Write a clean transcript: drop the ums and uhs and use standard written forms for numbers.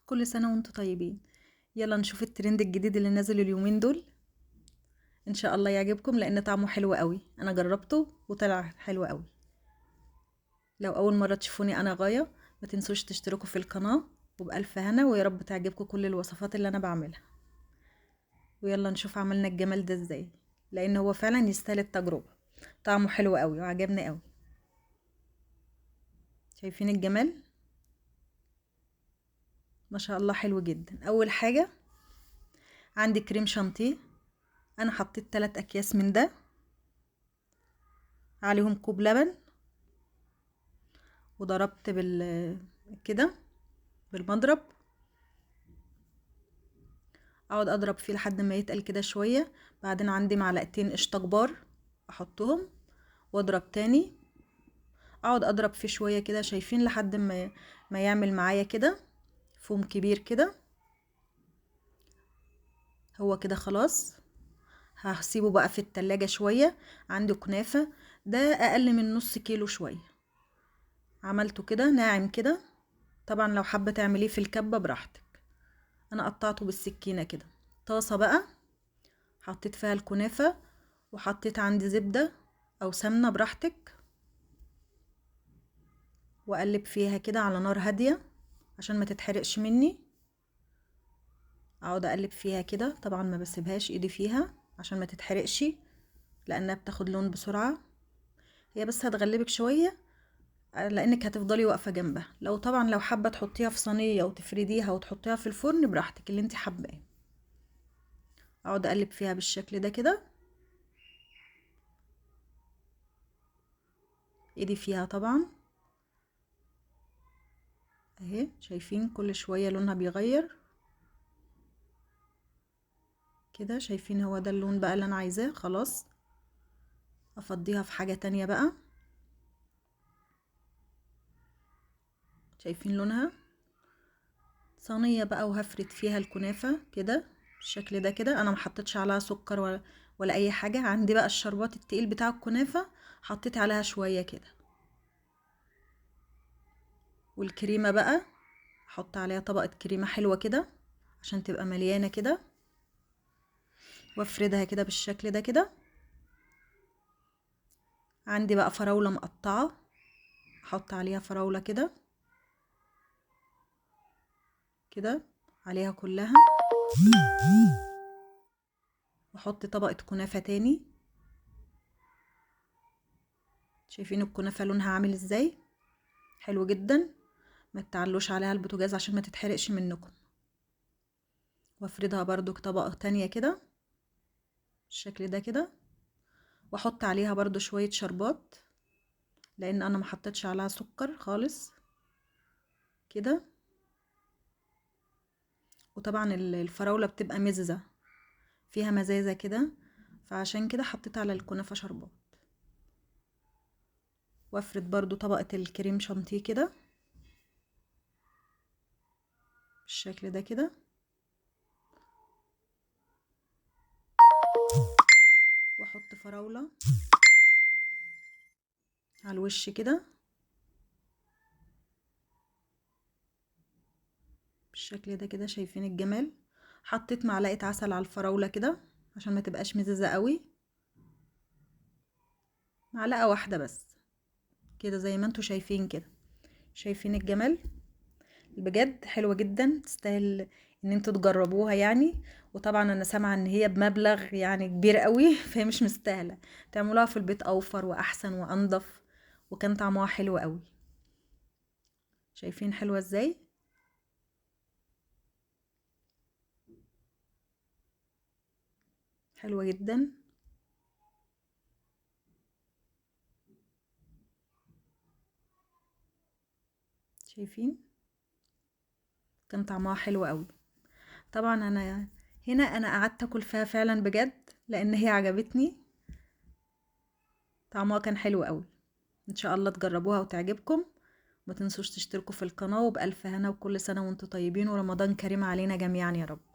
كل سنة وانتم طيبين. يلا نشوف الترند الجديد اللي نازل اليومين دول، ان شاء الله يعجبكم لان طعمه حلو قوي. انا جربته وطلع حلو قوي. لو اول مرة تشوفوني انا غاية، ما تنسوش تشتركوا في القناة، وبألف هنا، ويا رب تعجبكم كل الوصفات اللي انا بعملها. ويلا نشوف عملنا الجمال ده ازاي، لان هو فعلا يستاهل التجربة. طعمه حلو قوي وعجبني قوي. شايفين الجمال؟ ما شاء الله حلو جدا. اول حاجة عندي كريم شانتيه، انا حطيت 3 اكياس من ده، عليهم كوب لبن، وضربت كده بالمضرب، اقعد اضرب فيه لحد ما يتقل كده شوية. بعدين عندي معلقتين قشطه كبار احطهم واضرب تاني، اقعد اضرب فيه شوية كده، شايفين، لحد ما يعمل معايا كده فوم كبير كده. هو كده خلاص. هسيبه بقى في التلاجة شوية. عندي كنافة ده اقل من نص كيلو شوية، عملته كده ناعم كده. طبعا لو حابة تعمليه في الكبة براحتك، انا قطعته بالسكينة كده. طاسة بقى حطيت فيها الكنافة، وحطيت عندي زبدة او سمنة براحتك، واقلب فيها كده على نار هادية عشان ما تتحرقش مني. اقعد اقلب فيها كده، طبعا ما بسيبهاش ايدي فيها عشان ما تتحرقش، لانها بتاخد لون بسرعة. هي بس هتغلبك شوية لانك هتفضلي واقفة جنبها. لو طبعا لو حابة تحطيها في صينية وتفرديها وتحطيها في الفرن براحتك، اللي انت حباه. اقعد اقلب فيها بالشكل ده كده، ايدي فيها طبعا اهي، شايفين كل شوية لونها بيغير كده. شايفين هو ده اللون بقى اللي انا عايزاه. خلاص افضيها في حاجة تانية بقى. شايفين لونها؟ صينية بقى، وهفرد فيها الكنافة كده بالشكل ده كده. انا ما حطيتش عليها سكر ولا اي حاجة. عندي بقى الشربات التقيل بتاع الكنافة، حطيت عليها شوية كده. والكريمة بقى احط عليها طبقة كريمة حلوة كده عشان تبقى مليانة كده، وافردها كده بالشكل ده كده. عندي بقى فراولة مقطعة، احط عليها فراولة كده كده عليها كلها، واحط طبقة كنافة تاني. شايفين الكنافة لونها عامل ازاي؟ حلو جدا. ما تعلوش عليها البوتاجاز عشان ما تتحرقش منكم. وافردها برضو طبقة تانية كده بالشكل ده كده، واحط عليها برضو شوية شربات لان انا ما حطيتش عليها سكر خالص كده. وطبعا الفراولة بتبقى مززة، فيها مزازة كده، فعشان كده حطيت على الكنافة شربات. وافرد برضو طبقة الكريم شانتيه كده بالشكل ده كده، واحط فراولة على الوش كده بالشكل ده كده. شايفين الجمال؟ حطيت معلقة عسل على الفراولة كده عشان ما تبقاش مززة قوي، معلقة واحدة بس كده زي ما انتوا شايفين كده. شايفين الجمال؟ بجد حلوة جدا، تستاهل ان انتوا تجربوها يعني. وطبعا انا سامعة ان هي بمبلغ يعني كبير قوي، فهي مش مستاهلة، تعملوها في البيت اوفر واحسن وانضف، وكان طعمها حلو قوي. شايفين حلوة ازاي؟ حلوة جدا. شايفين كان طعمها حلو قوي. طبعا انا هنا انا قعدت اكل فيها فعلا بجد لان هي عجبتني، طعمها كان حلو قوي. ان شاء الله تجربوها وتعجبكم. ما تنسوش تشتركوا في القناة، وبألف هنا، وكل سنة وانتم طيبين، ورمضان كريم علينا جميعا يا رب.